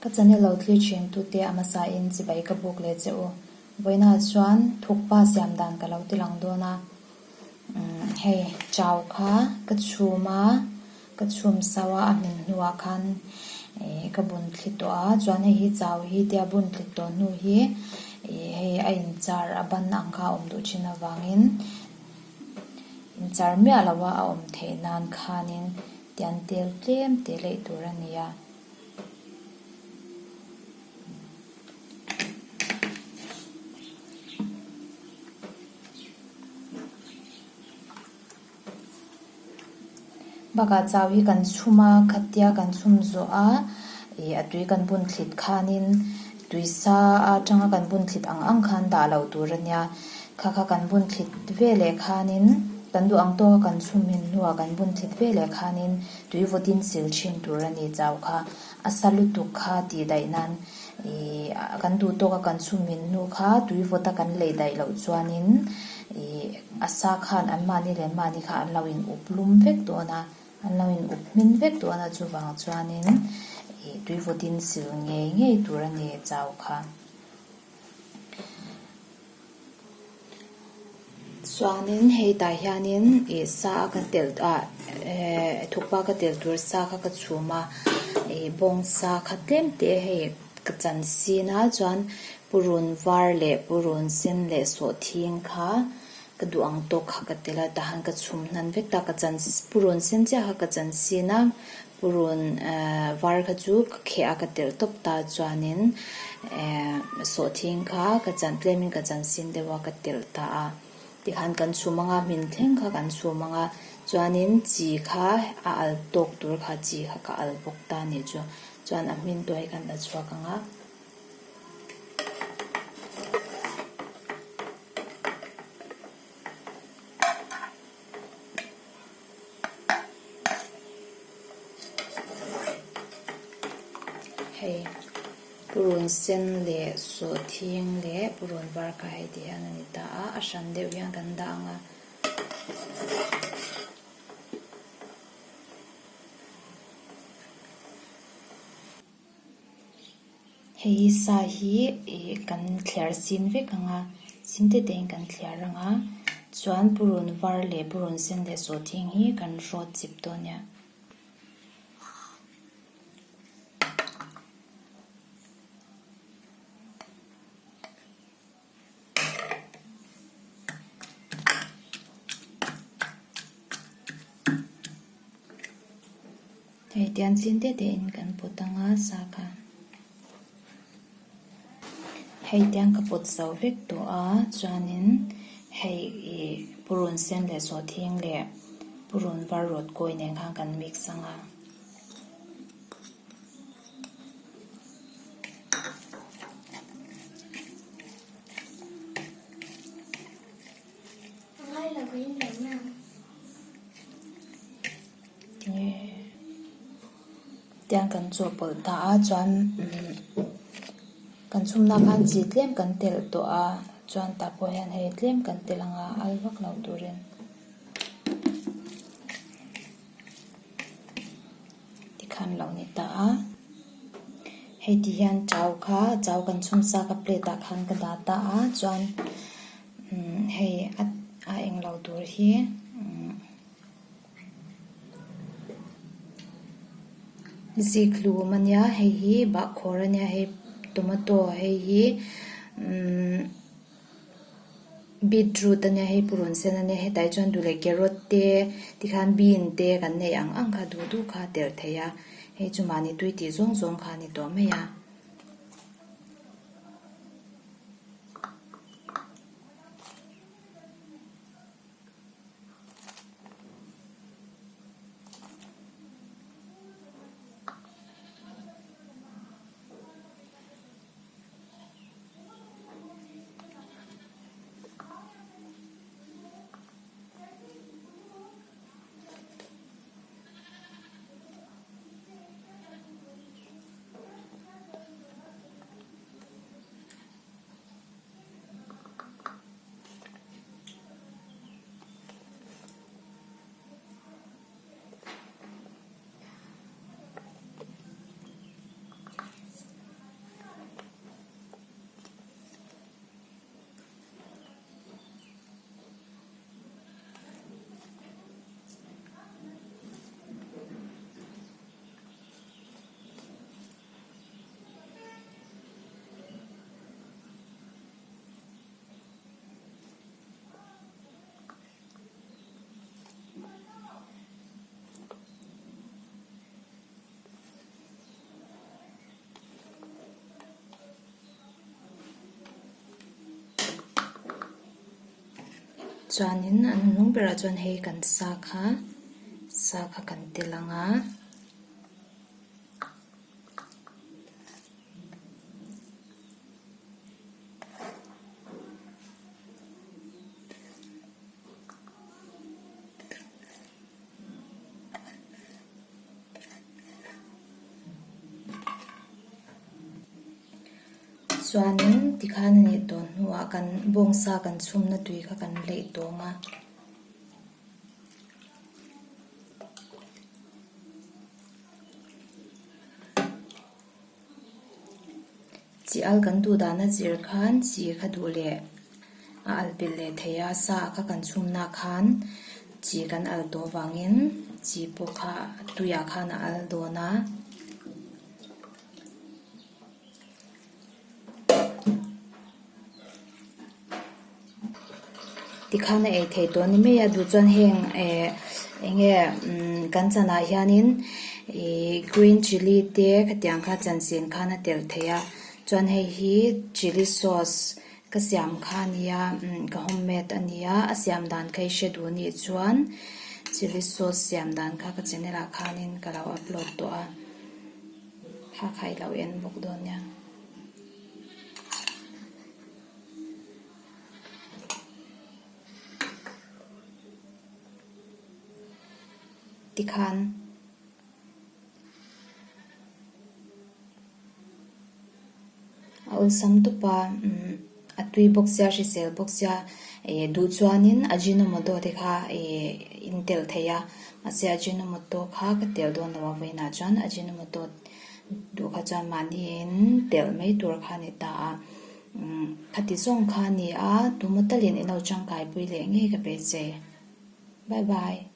Ka channel lo thlir thin tute a hmasa in chibai ka buk leh che u. Vawiinah chuan thukpa siam dan ka lo ti lang dawn a. Umm hei chau kha ka chhum a, ka chhum sau a, a hmin hnuah khan ih ka bun thli tawh a, chuan hei hi chau hi tia bun thli tawh hnu hi ih hei a inchar a ban ang kha a awm duh thin avangin inchar miah lo a a awm theih nan khanin tian tel tlem te leih tur a ni a. Bakah chau hi kan chhum a, khatia kan chhum zawh a, ih a tui kan bun thlit khanin tui sa atanga kan bun thlit ang ang khan dah loh tur a nia. Kha kha kan bun thlit veleh khanin kan duh ang tawka kan chhum hin hnuah kan bun thlit veleh khanin tui vawtin sil thin tur a ni chau kha. A sa lutuk kha tih daih nan ih kan duh tawka kan chhum min hnu kha tui vawta kan lei daih loh chuanin ih a sa khan an mahni leh mahni kha an lo in up lum vek dawn a, an lo in up hmin vek dawn a chuvang chuanin ih tui vawtin sil ngei ngei tur a ni chau kha. Chuanin hei tah hianin ih sa a ka telh ah eh thukpa ka telh tur sa kha ka chhum a ih bawng sa kha tlem te hei ka chan sin a chuan purun var leh purun sen leh sawhthing kha ka duh ang tawk kha ka telh a tah hian ka chhum hnan vek ta ka chan purun sen chiah kha ka chan sin a. Purun var kha chu ka kheh a ka telh tawp ta chuanin eh sawhthing kha ka chan tlemin ka chan sin deuh a ka telh ta a tikhan kan chhum anga hmin thleng kha kan chhum anga chuanin chi kha a al tawk tur kha chi kha ka al bawk ta a nih chu chuan a hmin tuai kan la chhuak ang a. Hei purun sen leh sawhthing leh purun var kha hei ti hian a ni ta a, a hran deuh hian kan dah ang a. Hei sa hi ih kan thliar sin vek ang a sin te te in kan thliar ang a chuan purun var leh purun sen leh sawhthing hi kan rawt chip dawn nia. Hei tiang chin te te in kan pawt ang a sa kha hei tiang ka pawt zo vek tawh a chuanin hei ih purun sen leh sawhthing leh purun var rawt kawi nen khan kan mix ang a. Tiang kan chawhpawlh ta a chuan kan chhumna khan chi tlem kan telh tawh a chuan tah pawh hian hei tlem kan telh ang a al vak lo turin. Tikhan lo ni ta a hei ti hian chau kha chau kan chhum sa kha plate ah khan ka dah ta a chuan umm hei a a englo tur hi umm zikhlum a nia hei hi bahkhawr a nia hei tomato hei hi umm. Beetroot a nia hei purun sen a nia hetah hi chuan duh leh carrot te tikhan bean te kan neih ang ang kha duh duh kha a telh theih a hei chu mahni tui tih zawng zawng kha a ni tawh mai a. Chuanin a hnuhnung berah chuan hei kan sa kha sa kha kan tel ang a. Chuanin tikhan a nih tawh hnuah kan bawngsa kan chhumna tui kha kan leih tawng a. Chi al kan duh dan a zir khan chi kha duh leh a al belh leh thei a, sa kha kan chhumna khan chi kan al tawh vangin chi pawh kha tuiah khan a al dawn a. Tikhan a ei thei tawh a ni mai a, duh chuan heng eh eng nge umm kan chanah hianin ihh green chilli te khatiang kha chanchin khan a telh thei a, chuan hei hi chilli sauce ka siam kha a nia umm ka homemade a nia a siam dan kha i hre duh anih chuan chilli sauce siam dan kha ka channel ah khanin ka lo upload tawh a kha kha i lo en bawk dawn nia. Tikhan a awlsam tawp a umm a tui bawk sia hrisel bawk sia ih duh chuanin ajinomoto te kha ih in telh thei a mahse ajinomoto kha ka telh dawn lo a vawiinah chuan ajinomoto duh kha chuan mahniin telh mai tur kha a ni ta a. Khati zawng kha a ni a, tumaw talin i lo tangkaipui leh ngei ka pe che. Bye bye.